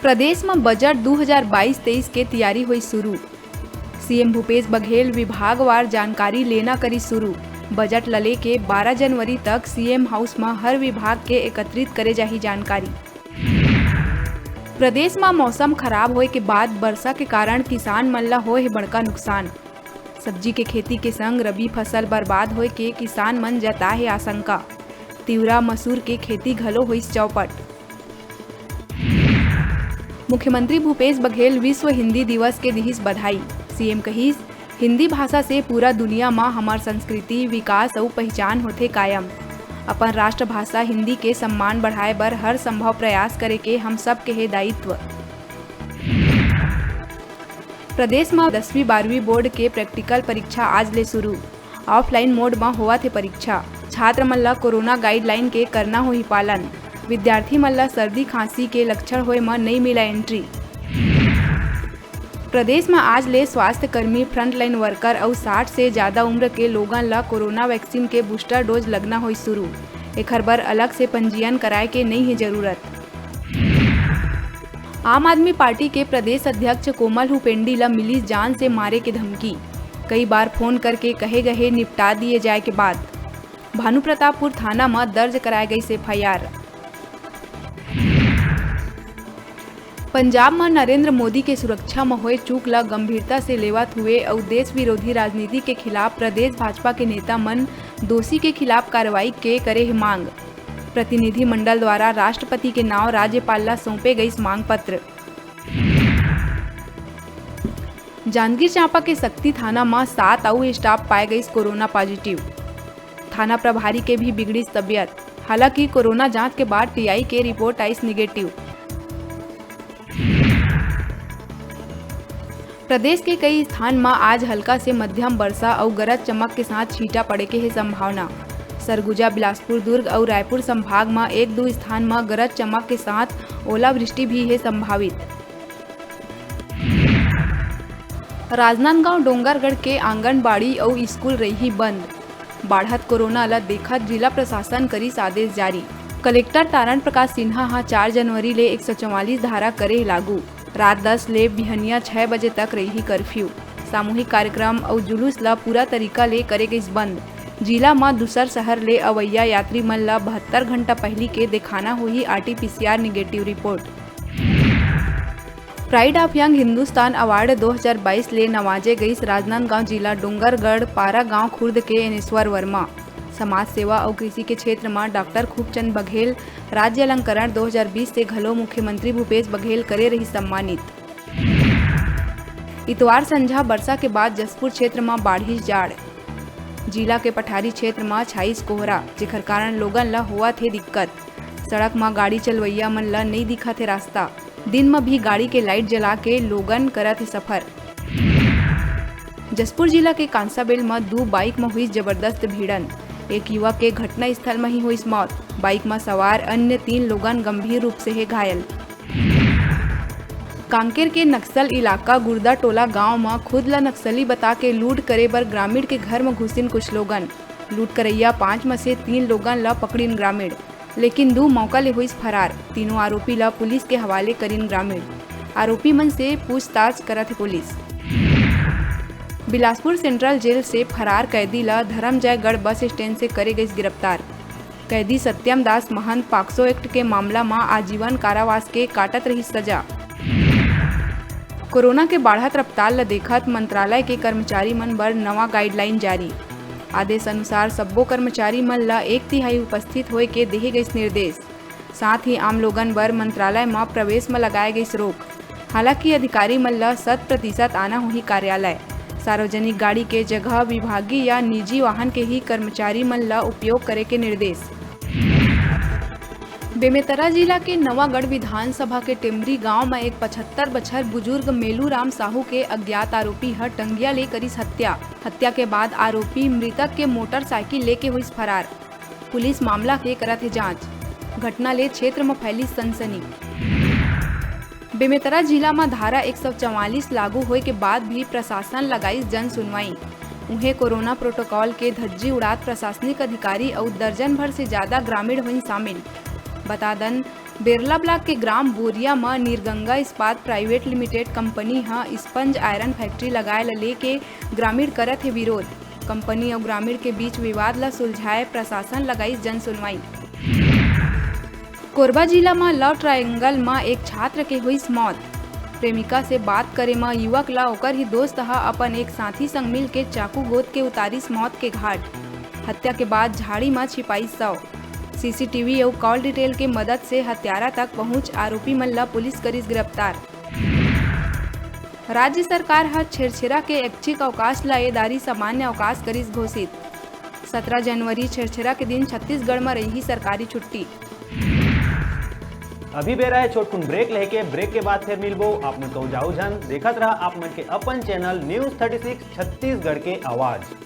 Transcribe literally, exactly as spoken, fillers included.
प्रदेश म बजट दू हजार बाईस तेईस के तियारी होइस शुरू। सीएम भूपेश बघेल विभागवार जानकारी लेना करिस शुरू। बजट ल लेके बारह जनवरी तक सीएम हाउस म हर विभाग के एकत्रित करे जाही जानकारी। प्रदेश म मौसम खराब होए के बाद बरसा के कारण किसान मन ल होए हे बड़का नुकसान। सब्जी के खेती के संग रबी फसल बर्बाद होए के किसान मन जताए हे आशंका। तिवरा मसूर के खेती घलो होइस चौपट। मुख्यमंत्री भूपेश बघेल विश्व हिंदी दिवस के दिहिस बधाई। सीएम कहिस, हिंदी भाषा से पूरा दुनिया म हमर संस्कृति, विकास अउ पहिचान होथे कायम। अपन राष्ट्रभाषा हिंदी के सम्मान बढ़ाए बर हर संभव प्रयास करे के हम सब के हे दायित्व। प्रदेश म दसवीं बारहवीं बोर्ड के प्रैक्टिकल परीक्षा आज ले शुरू। ऑफलाइन मोड म होवत हे परीक्षा। छात्र मन ल कोरोना गाइडलाइन के करना होही पालन। विद्यार्थी मन ल सर्दी खांसी के लक्षण होए म नइ मिला एंट्री। प्रदेश म आज ले स्वास्थ्य कर्मी, फ्रंटलाइन वर्कर अउ साठ से जादा उम्र के लोगन ल कोरोना वैक्सीन के बूस्टर डोज लगना होइस शुरू। एखर बर अलग से पंजीयन कराए के नइ हे जरूरत। आम आदमी पार्टी के प्रदेश अध्यक्ष कोमल हुपेंडी ल मिलिस जान से मारे के धमकी। कई बार फोन करके कहे गए हे निपटा दिए जाए के बात। भानुप्रतापपुर थाना म दर्ज कराए गइस एफआईआर। पंजाब म नरेंद्र मोदी के सुरक्षा म होए चूक ल गंभीरता से लेवत हुए अउ देश विरोधी राजनीति के खिलाफ प्रदेश भाजपा के नेता मन दोषी के खिलाफ कार्रवाई के करे हे मांग। प्रतिनिधिमंडल द्वारा राष्ट्रपति के नांव राज्यपाल ला सौंपे गइस मांग पत्र। जांजगीर चांपा के सक्ती थाना म सात अउ स्टाफ पाए गइस कोरोना पॉजिटिव। थाना प्रभारी के भी बिगड़िस तबियत। हालांकि कोरोना जांच के बाद टीआई के रिपोर्ट आइस निगेटिव। प्रदेश के कई स्थान म आज हल्का से मध्यम बरसा अउ गरज चमक के साथ छींटा पड़े के हे संभावना। सरगुजा, बिलासपुर, दुर्ग अउ रायपुर संभाग म एक दू स्थान म गरज चमक के साथ ओलावृष्टि भी हे संभावित। राजनांदगांव डोंगरगढ़ के आंगनबाड़ी अउ स्कूल रइही बंद। बाढ़त कोरोना ल देखत जिला प्रशासन करिस आदेश जारी। कलेक्टर तारण प्रकाश सिन्हा ह चार जनवरी ले एक सौ चौवालीस धारा करे लागू। रात दस ले बिहनिया छह बजे तक रइही कर्फ्यू। सामूहिक कार्यक्रम अउ जुलूस ल पूरा तरीका ले करे गइस बंद। जिला म दूसर शहर ले अवइया यात्री मन ल बहत्तर घंटा पहिली के देखाना होही RTPCR negative report. Pride of Young Hindustan Award दो हज़ार बाईस ले नवाजे गइस राजनांदगांव जिला डोंगरगढ़ पारा गांव खुर्द के एनेश्वर वर्मा। समाज सेवा अउ कृषि के क्षेत्र म डॉक्टर खूबचंद बघेल राज्य अलंकरण दो हज़ार बीस से घलो मुख्यमंत्री भूपेश बघेल करे रहिस सम्मानित। इतवार संझा बरसा के बाद जशपुर क्षेत्र म बाढ़िस जाड़। जिला के पठारी क्षेत्र म छाइस कोहरा, जेखर कारण लोगन ल होवत हे दिक्कत। सड़क म गाड़ी चलवइया मन ल नइ दिखत हे रास्ता। दिन म भी गाड़ी के लाइट जला के लोगन करत हे सफर। जशपुर जिला के कांसाबेल म दू बाइक म हुई जबरदस्त भिड़ंत। एक युवक के घटना स्थल म ही होइस मौत। बाइक म सवार अन्य तीन लोगन गंभीर रूप से हे घायल। कांकेर के नक्सल इलाका गुर्दा टोला गांव म खुद ल नक्सली बता के लूट करे बर ग्रामीण के घर म घुसिन कुछ लोगन। लूट करइया पांच म से तीन लोगन ल पकड़िन ग्रामीण, लेकिन दू मौका ले होइस फरार। तीनों आरोपी ल पुलिस के हवाले करिन ग्रामीण। आरोपी मन से पूछताछ करत हे पुलिस। बिलासपुर सेंट्रल जेल से फरार कैदी ल धरमजयगढ़ बस स्टैंड से करे गइस गिरफ्तार। कैदी सत्यम दास महंत पॉक्सो एक्ट के मामला म आजीवन कारावास के काटत रहिस सजा। कोरोना के बाढ़त रफ्तार ल देखत मंत्रालय के कर्मचारी मन बर नवा गाइडलाइन जारी। आदेश अनुसार सब्बो कर्मचारी मन ल एक तिहाई उपस्थित होए के देहे गइस निर्देश। साथ ही आम लोगन बर मंत्रालय म प्रवेश म लगाए गइस रोक। हालांकि अधिकारी मन ल शत प्रतिशत आना होही कार्यालय। सार्वजनिक गाड़ी के जगह विभागीय या निजी वाहन के ही कर्मचारी मन ल उपयोग करे के निर्देश। बेमेतरा जिला के नवागढ़ विधानसभा के टेमरी गांव म एक पचहत्तर बछर बुजुर्ग मेलू राम साहू के अज्ञात आरोपी ह टंगिया ले करिस हत्या। हत्या के बाद आरोपी मृतक के मोटरसाइकिल लेके होइस फरार। पुलिस मामला के करत हे जांच। घटना ले क्षेत्र म फैलिस सनसनी। बेमेतरा जिला म धारा एक सौ चवालीस लागू होए के बाद भी प्रशासन लगाइस जन सुनवाई। उहें, कोरोना प्रोटोकॉल के धज्जी उड़ात प्रशासनिक अधिकारी अउ दर्जन भर से जादा ग्रामीण होइन शामिल। बता दन, बेरला ब्लॉक के ग्राम बोरिया म नीरगंगा इस्पात प्राइवेट लिमिटेड कंपनी ह स्पंज आयरन फैक्ट्री लगाए ल लेके ग्रामीण करत हे विरोध। कंपनी अउ ग्रामीण के बीच विवाद ल सुलझाए प्रशासन लगाइस जन सुनवाई। कोरबा जिला म लव ट्रायंगल म एक छात्र के होइस मौत। प्रेमिका से बात करे म युवक ल ओकर ही दोस्त ह अपन एक साथी संग मिल के चाकू गोद के उतारिस मौत के घाट। हत्या के बाद झाड़ी म छिपाइस शव। सीसीटीवी अउ कॉल डिटेल के मदद से हत्यारा तक पहुंच आरोपी मन ल पुलिस करिस गिरफ्तार। राज्य सरकार ह छेरछेरा के ऐच्छिक अवकाश ल ए दारी सामान्य अवकाश करिस घोषित। सतरा जनवरी छेरछेरा के दिन छत्तीसगढ़ म रही सरकारी छुट्टी। अभी बेरा है छोटकुन ब्रेक लेके, ब्रेक के बाद फिर मिलबो। आप मन कहूँ जाऊ झन, देखत रहा आप मन के अपन channel news thirty six Chhattisgarh के आवाज़।